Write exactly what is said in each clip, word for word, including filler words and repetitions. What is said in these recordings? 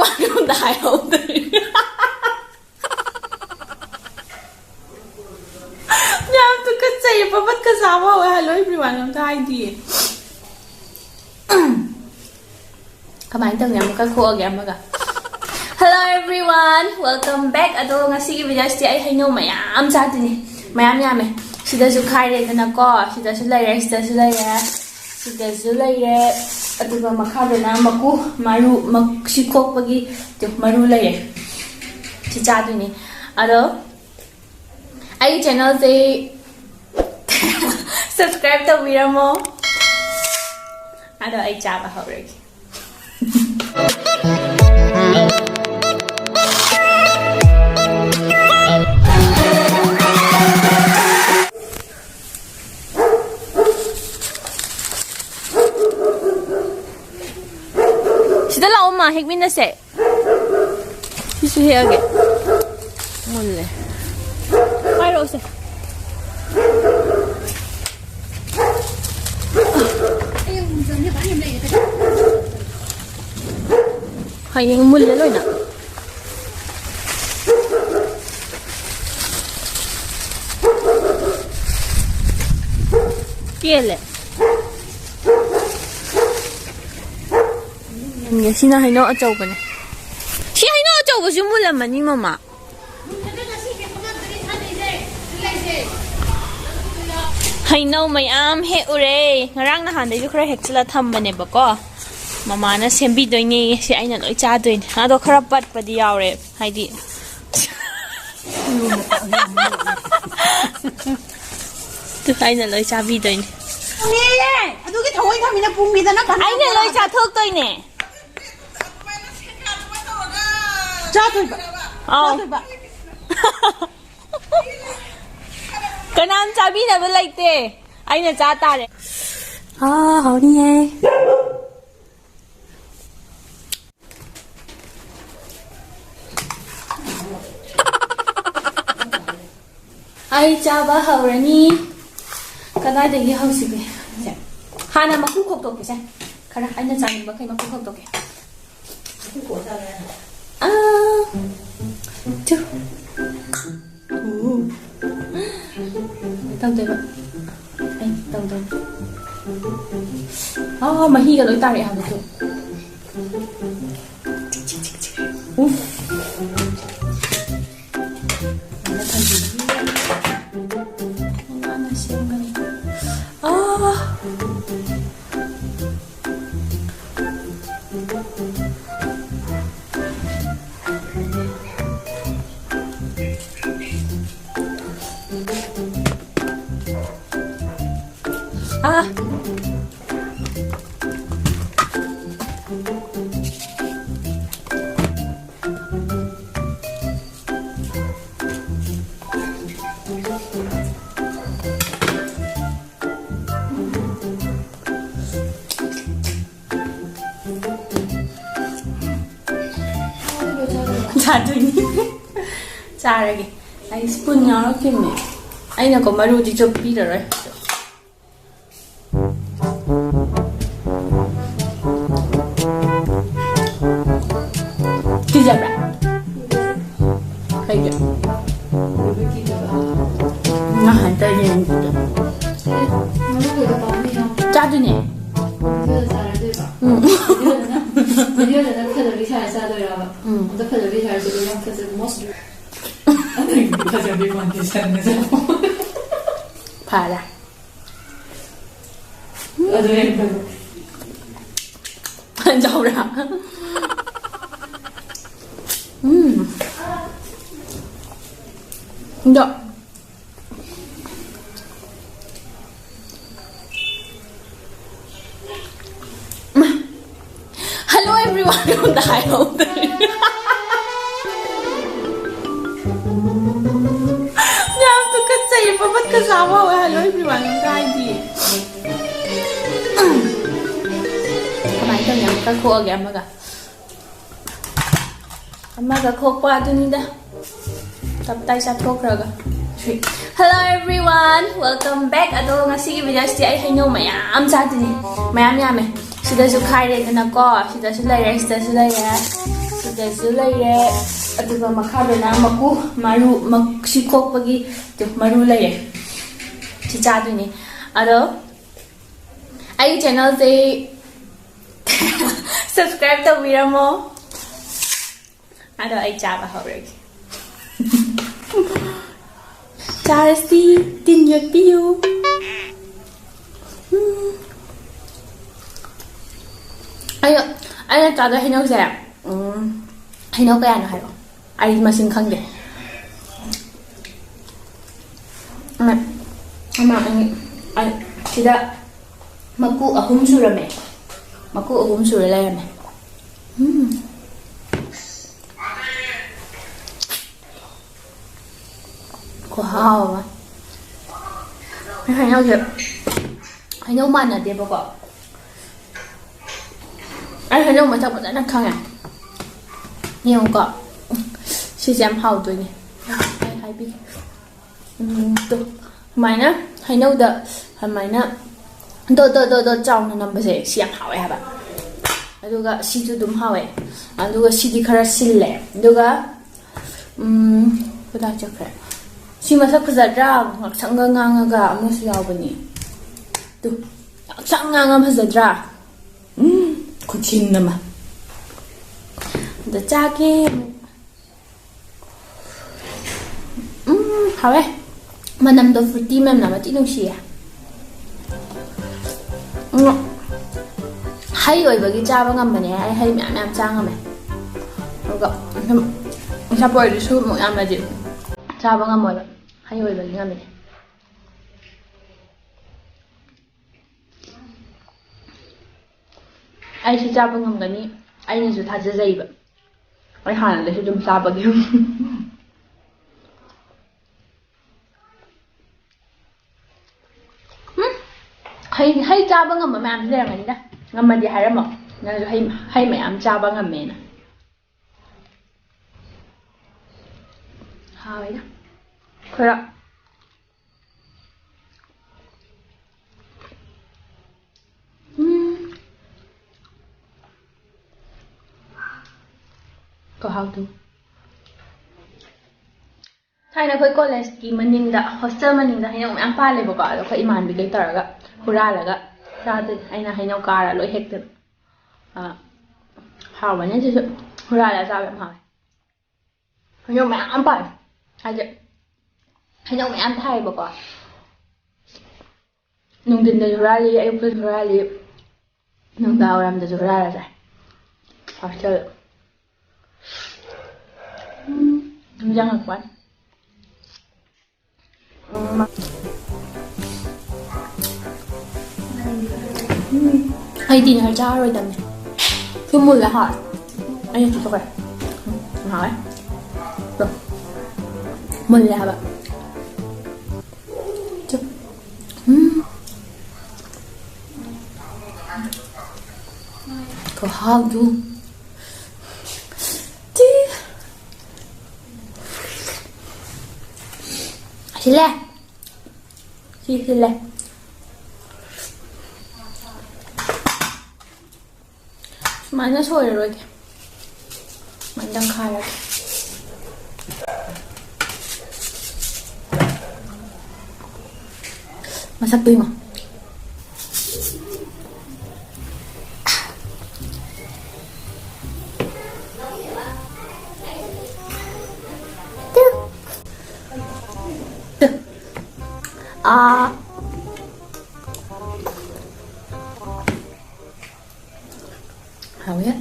ꯑꯩꯉꯣꯟꯗ ꯍꯥꯏꯍꯧꯗ꯭ꯔꯦ꯫ ꯌꯥꯝ ꯇꯨꯀꯠꯆꯩꯌꯦ, ꯄꯄꯠꯀ ꯆꯥꯕ ꯍꯧꯋꯦ꯫ Hello everyone ꯑꯝꯇ ꯍꯥꯏꯗꯤꯌꯦ꯫ ꯀꯃꯥꯏꯅ ꯇꯧꯅꯤ? ꯑꯃꯨꯛꯀ ꯈꯣꯛꯑꯒꯦ ꯑꯃꯒ꯫ Hello everyone, welcome back. ꯑꯗꯣ ꯉꯁꯤꯒꯤ videoꯁꯤꯗꯤ ꯑꯩ ꯍꯩꯅꯧ ꯃꯌꯥꯝ ꯆꯥꯗꯣꯏꯅꯦ꯫ ꯃꯌꯥꯝ ꯌꯥꯝꯃꯦ꯫ ꯁꯤꯗꯁꯨ ꯈꯥꯏꯔꯦꯗꯅꯀꯣ, ꯁꯤꯗꯁꯨ ꯂꯩꯔꯦ, ꯁꯤꯗꯁꯨ ꯂꯩꯔꯦ, ꯁꯤꯗꯁꯨ ꯂꯩꯔꯦ꯫ ꯑꯗꯨꯒ ꯃꯈꯥꯗꯅ ꯃꯀꯨ, ꯃꯔꯨ, ꯃꯛ-, ꯁꯤ ꯈꯣꯛꯄꯒꯤ ꯇꯨ, ꯃꯔꯨ ꯂꯩꯔꯦ꯫ ꯁꯤ ꯆꯥꯗꯣꯏꯅꯦ꯫ ꯑꯗꯣ ꯑꯩꯒꯤ channelꯁꯦ subscribe ꯇꯧꯕꯤꯔꯝꯃꯣ꯫ ꯑꯗꯣ ꯑꯩ ꯆꯥꯕ ꯍꯧꯔꯒꯦ꯫ ꯁꯤꯗ ꯂꯥꯛꯑꯣ, ꯃꯥ, ꯍꯦꯛꯃꯤꯟꯅꯁꯦ꯫ ꯁꯤꯁꯨ ꯍꯦꯛꯑꯒꯦ꯫ ꯃꯨꯜꯂꯦ꯫ ꯄꯥꯏꯔꯛꯑꯣꯁꯦ꯫ ꯍꯌꯦꯡ ꯃꯨꯜꯂꯦ ꯂꯣꯏꯅ꯫ ꯀꯦꯜꯂꯦ꯫ ꯁꯤꯅ ꯍꯩꯅꯧ ꯑꯆꯧꯕꯅꯦ꯫ ꯁꯤ ꯍꯩꯅꯧ ꯑꯆꯧꯕꯁꯨ ꯃꯨꯜꯂꯝꯃꯅꯤ, ꯃꯃꯥ꯫ ꯍꯩꯅꯧ ꯃꯌꯥꯝ ꯍꯦꯛꯎꯔꯦ꯫ ꯉꯔꯥꯡ ꯅꯍꯥꯟꯗꯩꯁꯨ ꯈꯔ ꯍꯦꯛꯆꯤꯜꯂ ꯊꯝꯕꯅꯦꯕꯀꯣ꯫ ꯃꯃꯥꯅ ꯁꯦꯝꯕꯤꯗꯣꯏꯅꯦ꯫ ꯁꯤ ꯑꯩꯅ ꯂꯣꯏ ꯆꯥꯗꯣꯏꯅꯦ꯫ ꯑꯗꯣ ꯈꯔ ꯄꯠꯄꯗꯤ ꯌꯥꯎꯔꯦ꯫ ꯍꯥꯏꯗꯤ ꯑꯗꯨ ꯑꯩꯅ ꯂꯣꯏ ꯆꯥꯕꯤꯗꯣꯏꯅꯦ꯫ ꯄꯨꯡꯉꯦ! ꯑꯗꯨꯒꯤ ꯊꯑꯣꯏ ꯊꯝꯃꯤꯅ ꯄꯨꯡꯉꯤꯗꯅ ꯐꯅ ꯑꯩꯅ ꯂꯣꯏ ꯆꯥꯊꯣꯛꯇꯣꯏꯅꯦ꯫ ꯆꯥꯗꯣꯏꯕ꯫ ꯑꯥꯎ꯫ ꯆꯥꯗꯣꯏꯕ꯫ ꯀꯅꯥꯝ ꯆꯥꯕꯤꯅꯕ ꯂꯩꯇꯦ꯫ ꯑꯩꯅ ꯆꯥ ꯇꯥꯔꯦ꯫ ꯑꯥ, ꯍꯥꯎꯅꯤꯌꯦ꯫ ꯑꯩ ꯆꯥꯕ ꯍꯧꯔꯅꯤ꯫ ꯀꯗꯥꯏꯗꯒꯤ ꯍꯧꯁꯤꯒꯦ? ꯁꯦ꯫ ꯍꯥꯟꯅ ꯃꯀꯨ ꯈꯣꯛꯇꯣꯛꯀꯦꯁꯦ꯫ ꯈꯔ ꯑꯩꯅ ꯆꯥꯅꯤꯡꯕꯈꯩ ꯃꯀꯨ ꯈꯣꯛꯇꯣꯛꯀꯦ꯫ ꯑꯥ, ꯇꯨ꯫ ꯎ꯫ ꯇꯧꯗꯣꯏꯕ꯫ ꯑꯩ ꯇꯧꯗꯣꯏꯕ꯫ ꯑꯥ, ꯃꯍꯤꯒ ꯂꯣꯏ ꯇꯥꯔꯛꯑꯦ ꯍꯥꯏꯕ ꯇꯨ꯫ ꯎꯐ꯫ ꯃꯊꯪꯒꯤꯗꯤ ꯉꯥꯅ ꯁꯦꯝꯒꯅꯤ꯫ ꯑꯥ꯫ ꯑꯥ꯫ ꯆꯥꯗꯣꯏꯅꯤ꯫ ꯆꯥꯔꯒꯦ꯫ ꯑꯩ ꯁ꯭ꯄꯨꯟ ꯌꯥꯎꯔꯛꯈꯤꯕꯅꯦ꯫ ꯑꯩꯅꯀꯣ ꯃꯔꯨꯗꯤ ꯆꯨꯞꯄꯤꯔꯔꯣꯏ꯫ ꯀꯤꯖꯕ꯭ꯔꯥ? ꯀꯩꯒꯤ? ꯅꯍꯥꯟ ꯆꯥꯏ ꯌꯦꯡꯕꯗꯣ꯫ ꯆꯥꯗꯣꯏꯅꯦ꯫ ꯎꯝ꯫ ꯚꯤꯗꯤꯑꯣꯗꯅ ꯐꯖꯕꯤ ꯁꯥꯔ ꯆꯥꯗꯣꯏꯔꯕ? ꯎꯝ꯫ ꯑꯝꯇ ꯐꯖꯕꯤ ꯁꯥꯔꯁꯦ, ꯑꯗꯨ ꯌꯥꯝ ꯐꯖꯕ most ꯑꯗꯨꯒꯤ ꯐꯖꯕꯤ ꯐꯥꯎꯟꯗꯦꯁꯟꯒꯁꯦ꯫ ꯐꯔꯦ꯫ ꯑꯗꯨ ꯌꯥꯝ ꯐꯖꯕ꯫ ꯆꯥꯎꯔꯥ? ꯎꯝ꯫ ꯑꯗꯣ Hello everyone ꯑꯝꯇ ꯍꯥꯏꯍꯧꯗ꯭ꯔꯦ꯫ ꯌꯥꯝ ꯇꯨꯀꯠꯆꯩꯌꯦ, ꯄꯄꯠꯀ ꯆꯥꯕ ꯍꯧꯋꯦ꯫ Hello everyone ꯑꯝꯇ ꯍꯥꯏꯗꯤꯌꯦ꯫ ꯀꯃꯥꯏꯅ ꯇꯧꯅꯤ? ꯑꯃꯨꯛꯀ ꯈꯣꯛꯑꯒꯦ ꯑꯃꯒ꯫ ꯑꯃꯒ ꯈꯣꯛꯄ ꯑꯗꯨꯅꯤꯗ꯫ ꯇꯞꯇꯥꯏ ꯆꯥꯊꯣꯛꯈ꯭ꯔꯒ꯫ Hello everyone, welcome back. ꯑꯗꯣ ꯉꯁꯤꯒꯤ videoꯁꯤꯗꯤ ꯑꯩ ꯍꯩꯅꯧ ꯃꯌꯥꯝ ꯆꯥꯗꯣꯏꯅꯦ꯫ ꯃꯌꯥꯝ ꯌꯥꯝꯃꯦ꯫ ꯁꯤꯗꯁꯨ ꯈꯥꯏꯔꯦꯗꯅꯀꯣ, ꯁꯤꯗꯁꯨ ꯂꯩꯔꯦ, ꯁꯤꯗꯁꯨ ꯂꯩꯔꯦ, ꯁꯤꯗꯁꯨ ꯂꯩꯔꯦ꯫ ꯑꯗꯨꯒ ꯃꯈꯥꯗꯅ ꯃꯀꯨ, ꯃꯔꯨ, ꯃꯛ-, ꯁꯤ ꯈꯣꯛꯄꯒꯤ ꯃꯔꯨ ꯂꯩꯔꯦ꯫ ꯁꯤ ꯆꯥꯗꯣꯏꯅꯤ꯫ ꯑꯗꯣ ꯑꯩꯒꯤ ꯆꯦꯅꯦꯜꯁꯦ subscribe ꯇꯧꯕꯤꯔꯝꯃꯣ꯫ ꯑꯗꯣ ꯑꯩ ꯆꯥꯕ ꯍꯧꯔꯒꯦ꯫ ꯆꯥꯔꯁꯤ, ꯇꯤꯟ ꯌꯣꯠꯄꯤꯌꯨ꯫ ꯎꯝ꯫ ꯑꯩꯅ, ꯑꯩꯅ ꯆꯥꯗꯣꯏ ꯍꯩꯅꯧꯁꯦ, ꯎꯝ, ꯍꯩꯅꯧ ꯀꯌꯥꯅꯣ ꯍꯥꯏꯔꯛꯑꯣ? ꯑꯩ ꯃꯁꯤꯡ ꯈꯪꯗꯦ꯫ ꯑꯃ, ꯑꯃ, ꯑꯅꯤ, ꯑ-, ꯁꯤꯗ ꯃꯀꯨ ꯑꯍꯨꯝ ꯁꯨꯔꯝꯃꯦ꯫ ꯃꯀꯨ ꯑꯍꯨꯝ ꯁꯨꯔ ꯂꯩꯔꯝꯃꯦ꯫ ꯎꯝ꯫ ꯈꯨꯍꯥꯎ ꯑꯃ꯫ ꯑꯩ ꯍꯩꯅꯧꯁꯦ, ꯍꯩꯅꯧ ꯃꯥꯟꯅꯗꯦꯕꯀꯣ꯫ ꯑꯩ ꯍꯩꯅꯧ ꯃꯁꯛ ꯐꯖꯅ ꯈꯪꯉꯦ꯫ ꯌꯦꯡꯉꯨꯀꯣ꯫ ꯁꯤꯁꯦ ꯌꯥꯝ ꯍꯥꯎꯗꯣꯏꯅꯦ꯫ ꯑꯩ ꯍꯥꯏꯕꯤꯒꯦ꯫ ꯎꯝ, ꯇꯨ꯫ ꯁꯨꯃꯥꯏꯅ ꯍꯩꯅꯧꯗ ꯁꯨꯃꯥꯏꯅ ꯗꯣ, ꯗꯣ, ꯗꯣ, ꯗꯣ ꯆꯥꯎꯅ ꯅꯝꯕꯁꯦ ꯁꯤ ꯌꯥꯝ ꯍꯥꯎꯋꯦ ꯍꯥꯏꯕ꯫ ꯑꯗꯨꯒ ꯁꯤꯁꯨ ꯑꯗꯨꯝ ꯍꯥꯎꯋꯦ꯫ ꯑꯗꯨꯒ ꯁꯤꯗꯤ ꯈꯔ ꯁꯤꯜꯂꯦ꯫ ꯑꯗꯨꯒ, ꯎꯝ, ꯀꯗꯥꯏ ꯆꯠꯈ꯭ꯔꯦ? ꯁꯤ ꯃꯁꯛ ꯐꯖꯗ꯭ꯔꯥ? ꯉꯥꯛꯁꯪꯒ ꯉꯥꯡꯉꯒ ꯑꯃꯁꯨ ꯌꯥꯎꯕꯅꯤ꯫ ꯇꯨ, ꯉꯥꯛꯁꯪ ꯉꯥꯡꯉ ꯐꯖꯗ꯭ꯔꯥ? ꯎꯝ, ꯈꯨꯊꯤꯟ ꯑꯃ꯫ ꯑꯗ ꯆꯥꯒꯦ꯫ ꯎꯝ, ꯍꯥꯎꯋꯦ꯫ ꯃꯅꯝꯗꯣ fruity ꯃꯅꯝ ꯑꯃ ꯊꯤ ꯅꯨꯡꯁꯤꯌꯦ꯫ ꯎꯝ, ꯍꯩ ꯑꯣꯏꯕꯒꯤ ꯆꯥꯕ ꯉꯝꯕꯅꯦ꯫ ꯑꯩ ꯍꯩ ꯃꯌꯥꯝ ꯃꯌꯥꯝ ꯆꯥ ꯉꯝꯃꯦ꯫ ꯑꯗꯨꯒ ꯁꯨꯝ ꯑꯆꯥꯄꯣꯠ ꯑꯣꯏꯔꯗꯤ ꯁꯨꯃꯨꯛ ꯌꯥꯝꯅꯗꯤ ꯆꯥꯕ ꯉꯝꯃꯣꯏꯕ꯫ ꯍꯩ ꯑꯣꯏꯕꯒꯤ ꯉꯝꯃꯤꯅꯦ꯫ ꯑꯩꯁꯨ ꯆꯥꯕ ꯉꯝꯒꯅꯤ, ꯑꯩꯅꯁꯨ ꯊꯥꯖꯖꯩꯕ꯫ ꯑꯩ ꯍꯥꯟꯅꯗꯩꯁꯨ ꯑꯗꯨꯝ ꯆꯥꯕꯒꯤ꯫ ꯎꯝ, ꯍꯩ, ꯍꯩ ꯆꯥꯕ ꯉꯝꯕ ꯃꯌꯥꯝꯁꯨ ꯂꯩꯔꯝꯒꯅꯤꯗ꯫ ꯉꯝꯃꯗꯤ ꯍꯥꯏꯔꯝꯃꯣ꯫ ꯅꯪꯁꯨ ꯍꯩ, ꯍꯩ ꯃꯌꯥꯝ ꯆꯥꯕ ꯉꯝꯃꯦꯅ꯫ ꯍꯥꯎꯋꯦꯗ꯫ ꯈꯔ ꯎꯝ꯫ ꯍꯥꯎꯗꯨ꯫ ꯊꯥꯏꯅ ꯑꯩꯈꯣꯏ ꯀꯣꯂꯦꯖꯀꯤ ꯃꯅꯤꯡꯗ, ꯍꯣꯁꯇꯦꯜ ꯃꯅꯤꯡꯗ ꯍꯩꯅꯧ ꯃꯌꯥꯝ ꯄꯥꯜꯂꯦꯕꯀꯣ꯫ ꯑꯗꯣ ꯑꯩꯈꯣꯏ ꯏꯃꯥꯟꯕꯤꯈꯩ ꯇꯧꯔꯒ ꯍꯨꯔꯥꯜꯂꯒ ꯆꯥꯗꯣꯏꯅꯦ꯫ ꯑꯩꯅ ꯍꯩꯅꯧ ꯀꯥꯔ ꯂꯣꯏ ꯍꯦꯛꯇꯅ꯫ ꯑ, ꯍꯥꯎꯕꯅꯦ ꯁꯤꯁꯨ꯫ ꯍꯨꯔꯥꯜꯂꯒ ꯆꯥꯕ ꯌꯥꯝ ꯍꯥꯎꯋꯦ꯫ ꯍꯩꯅꯧ ꯃꯌꯥꯝ ꯄꯥꯜꯂꯦ꯫ ꯍꯥꯏꯗꯤ ꯍꯩꯅꯧ ꯃꯌꯥꯝ ꯊꯥꯏꯌꯦꯕꯀꯣ꯫ ꯅꯨꯡꯊꯤꯟꯗꯁꯨ ꯍꯨꯔꯥꯜꯂꯤ, ꯑꯌꯨꯛꯇꯁꯨ ꯍꯨꯔꯥꯜꯂꯤ, ꯅꯨꯡꯗꯥꯡ ꯋꯥꯏꯔꯝꯗꯁꯨ ꯍꯨꯔꯥꯜꯂ ꯆꯥꯏ꯫ ꯍꯣꯁꯇꯦꯜ꯫ ꯎꯝ, ꯅꯤꯡꯁꯤꯡꯉꯛꯄ ꯋꯥꯅꯤ꯫ ꯎꯝ꯫ ꯑꯩꯗꯤ ꯉꯁꯥꯏ ꯆꯥꯔꯔꯣꯏꯗꯕꯅꯦ꯫ ꯁꯤ ꯃꯨꯜꯂꯦ ꯍꯥꯎꯋꯦ꯫ ꯑꯩꯅ ꯆꯨꯞꯊꯣꯛꯈ꯭ꯔꯦ꯫ ꯎꯝ, ꯍꯥꯎꯋꯦ꯫ ꯇꯣ꯫ ꯃꯨꯜꯂꯦ ꯍꯥꯏꯕ꯫ ꯆꯨꯞ꯫ ꯎꯝ꯫ ꯈꯨꯍꯥꯎꯗꯨ꯫ ꯆꯤ꯫ ꯁꯤꯜꯂꯦ꯫ ꯁꯤ ꯁꯤꯜꯂꯦ꯫ ꯁꯨꯃꯥꯏꯅ ꯁꯣꯏꯔꯔꯣꯏꯒꯦ꯫ ꯁꯨꯃꯥꯏꯅ ꯇꯪꯈꯥꯏꯔꯒꯦ꯫ ꯃꯁꯛꯇꯨ ꯌꯦꯡꯉꯣ꯫ ꯇꯨ꯫ ꯇꯨ꯫ ꯑꯥ꯫ ꯍꯥꯎꯋꯦ꯫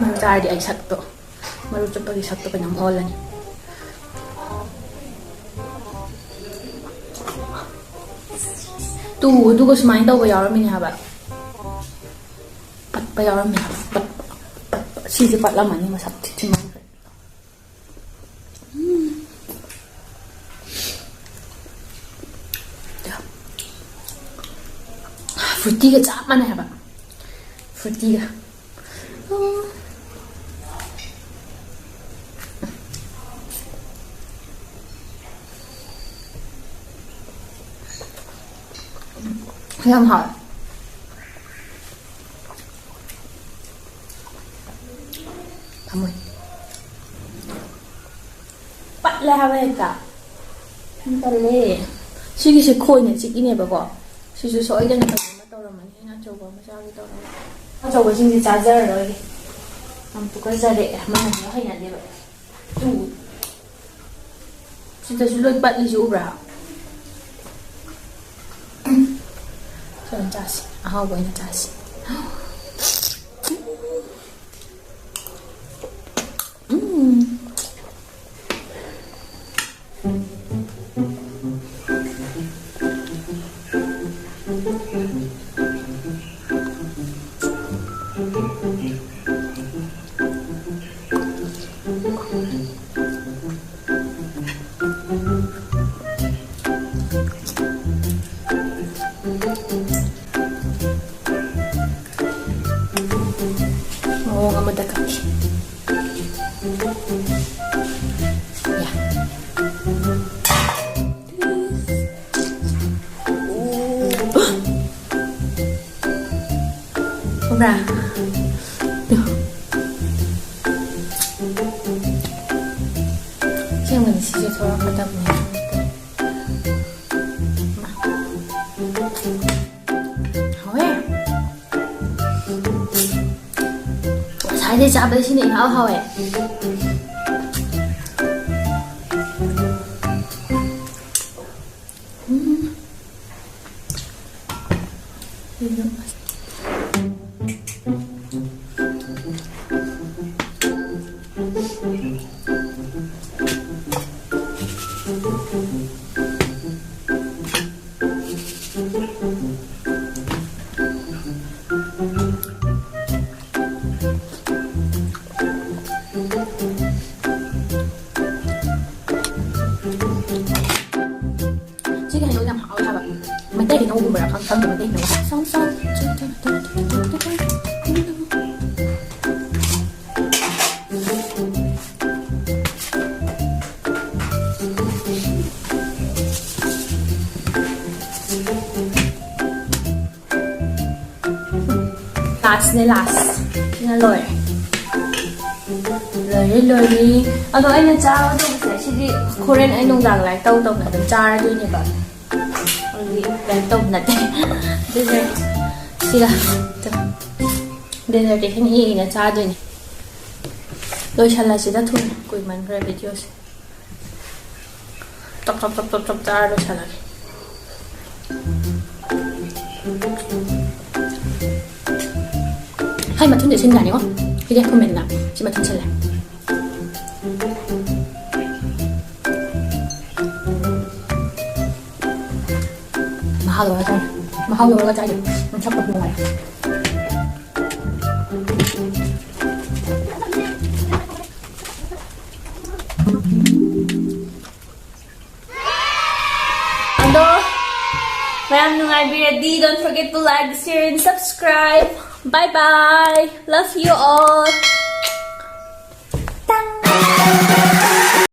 ꯃꯔꯨ ꯆꯥꯔꯗꯤ ꯑꯩ ꯁꯛꯇꯣ, ꯃꯔꯨ ꯆꯨꯞꯄꯒꯤ ꯁꯛꯇꯣ ꯀꯩꯅꯣꯝ ꯑꯣꯜꯂꯅꯤ꯫ ꯇꯨ, ꯑꯗꯨꯒ ꯁꯨꯃꯥꯏꯅ ꯇꯧꯕ ꯌꯥꯎꯔꯝꯃꯤꯅꯦ ꯍꯥꯏꯕ꯫ ꯄꯠꯄ ꯌꯥꯎꯔꯝꯃꯦ ꯍꯥꯏꯕ꯫ ꯄꯠꯄ, ꯄꯠꯄ꯫ ꯁꯤꯁꯦ ꯄꯠꯂꯝꯃꯅꯤ, ꯃꯁꯛ ꯊꯤꯃꯟꯈ꯭ꯔꯦ꯫ ꯎꯝ꯫ ꯐ꯭ꯔꯨꯇꯤꯒ ꯆꯞ ꯃꯥꯟꯅꯩ ꯍꯥꯏꯕ꯫ ꯐ꯭ꯔꯨꯇꯤꯒ꯫ ꯎꯝ꯫ ꯌꯥꯝ ꯍꯥꯎꯋꯦ꯫ ꯊꯝꯃꯣꯏ꯫ ꯄꯠꯂꯦ ꯍꯥꯏꯕ ꯍꯦꯛꯇ꯫ ꯌꯥꯝ ꯇꯜꯂꯦ꯫ ꯁꯤꯒꯤꯁꯦ ꯈꯣꯏꯅ ꯆꯤꯛꯏꯅꯦꯕꯀꯣ꯫ ꯁꯤꯁꯨ ꯁꯣꯏꯗꯅ ꯀꯩꯅꯣꯝꯃ ꯇꯧꯔꯝꯃꯅꯤ꯫ ꯑꯩꯅ ꯑꯆꯧꯕ ꯑꯃ ꯆꯥꯒꯦ ꯇꯧꯔꯒ꯫ ꯑꯆꯧꯕꯁꯤꯡꯁꯦ ꯆꯥꯖꯔꯔꯣꯏꯒꯦ꯫ ꯌꯥꯝ ꯇꯨꯀꯠꯆꯔꯦ꯫ ꯃꯅꯝꯗꯣ ꯍꯩꯅꯗꯦꯕ꯫ ꯇꯨ꯫ ꯁꯤꯗꯁꯨ ꯂꯣꯏ ꯄꯠꯂꯤꯁꯤ ꯎꯕ꯭ꯔꯥ? ꯎꯝ꯫ ꯁꯤ ꯑꯣꯏꯅ ꯆꯥꯁꯤ꯫ ꯑꯍꯥꯎꯕ ꯑꯣꯏꯅ ꯆꯥꯁꯤ꯫ ꯎꯝ꯫ ꯃꯑꯣꯡ ꯑꯃꯗ ꯀꯛꯈꯤ꯫ ꯌꯥ꯫ ꯎꯕ꯭ꯔꯥ? ꯇꯨ꯫ ꯑꯁꯦꯡꯕꯅꯤ, ꯁꯤꯁꯦ ꯊꯣꯔꯛꯀꯗꯕꯅꯦ꯫ ꯍꯥꯎꯋꯦ꯫ ꯉꯁꯥꯏꯗꯩ ꯆꯥꯕꯗ ꯁꯤꯅ ꯏꯍꯥꯎ ꯍꯥꯎꯋꯦ꯫ ꯎꯝ꯫ ꯁꯤꯒꯤ ꯍꯩꯅꯧ ꯌꯥꯝ ꯍꯥꯎꯋꯦ ꯍꯥꯏꯕ꯫ ꯃꯩꯇꯩ ꯍꯩꯅꯧꯒꯨꯝꯕꯔꯥ ꯈꯪ-, ꯈꯪꯗꯦ, ꯃꯩꯇꯩ ꯍꯩꯅꯧ ꯍꯥꯏꯕ꯫ ꯁꯣꯝ, ꯁꯣꯝ, ꯁꯣꯝ, ꯁꯣꯝ, ꯁꯣꯝ꯫ Lastꯅꯦ, last꯫ ꯁꯤꯅ ꯂꯣꯏꯔꯦ꯫ ꯂꯣꯏꯔꯦ, ꯂꯣꯏꯔꯦ꯫ ꯑꯗꯣ ꯑꯩꯅ ꯆꯥꯒꯗꯧꯕꯁꯦ ꯁꯤꯗꯤ ꯍꯣꯔꯦꯟ ꯑꯩ ꯅꯨꯡꯗꯥꯡ ꯂꯥꯏꯔꯤꯛ ꯇꯧ ꯇꯧꯅ ꯑꯗꯨꯝ ꯆꯥꯔꯗꯣꯏꯅꯦꯕ꯫ ꯑꯗꯨꯗꯤ ꯂꯥꯏꯔꯤꯛ ꯇꯧꯕ ꯅꯠꯇꯦ꯫ ꯑꯗꯨꯅ ꯁꯤꯒ dissertation ꯏꯅ ꯆꯥꯗꯣꯏꯅꯦ꯫ ꯂꯣꯏꯁꯜꯂꯁꯤꯗ ꯊꯨꯅ, ꯀꯨꯏꯃꯟꯈ꯭ꯔꯦ videoꯁꯦ꯫ ꯆꯞ ꯆꯞ ꯆꯞ ꯆꯞ ꯆꯞ ꯆꯥꯔ ꯂꯣꯏꯁꯜꯂꯒꯦ꯫ ꯍꯩ ꯃꯊꯨꯝꯁꯦ ꯁꯤꯟ ꯌꯥꯅꯤꯉꯣ꯫ ꯁꯤꯗꯤ ꯊꯨꯝꯃꯦꯗꯅ ꯁꯤ ꯃꯊꯨꯝ ꯁꯤꯜꯂꯦ꯫ ꯃꯍꯥꯎ ꯂꯧꯔꯒ ꯆꯥꯏ꯫ ꯃꯍꯥꯎ ꯂꯧꯔꯒ ꯆꯥꯏ꯫ ꯎꯝ, ꯁꯛꯄ ꯅꯨꯡꯉꯥꯏ꯫ ꯑꯗꯣ ꯃꯌꯥꯝ ꯅꯨꯡꯉꯥꯏꯕꯤꯔꯗꯤ, don't forget to like, share and subscribe. Bye bye. Love you all.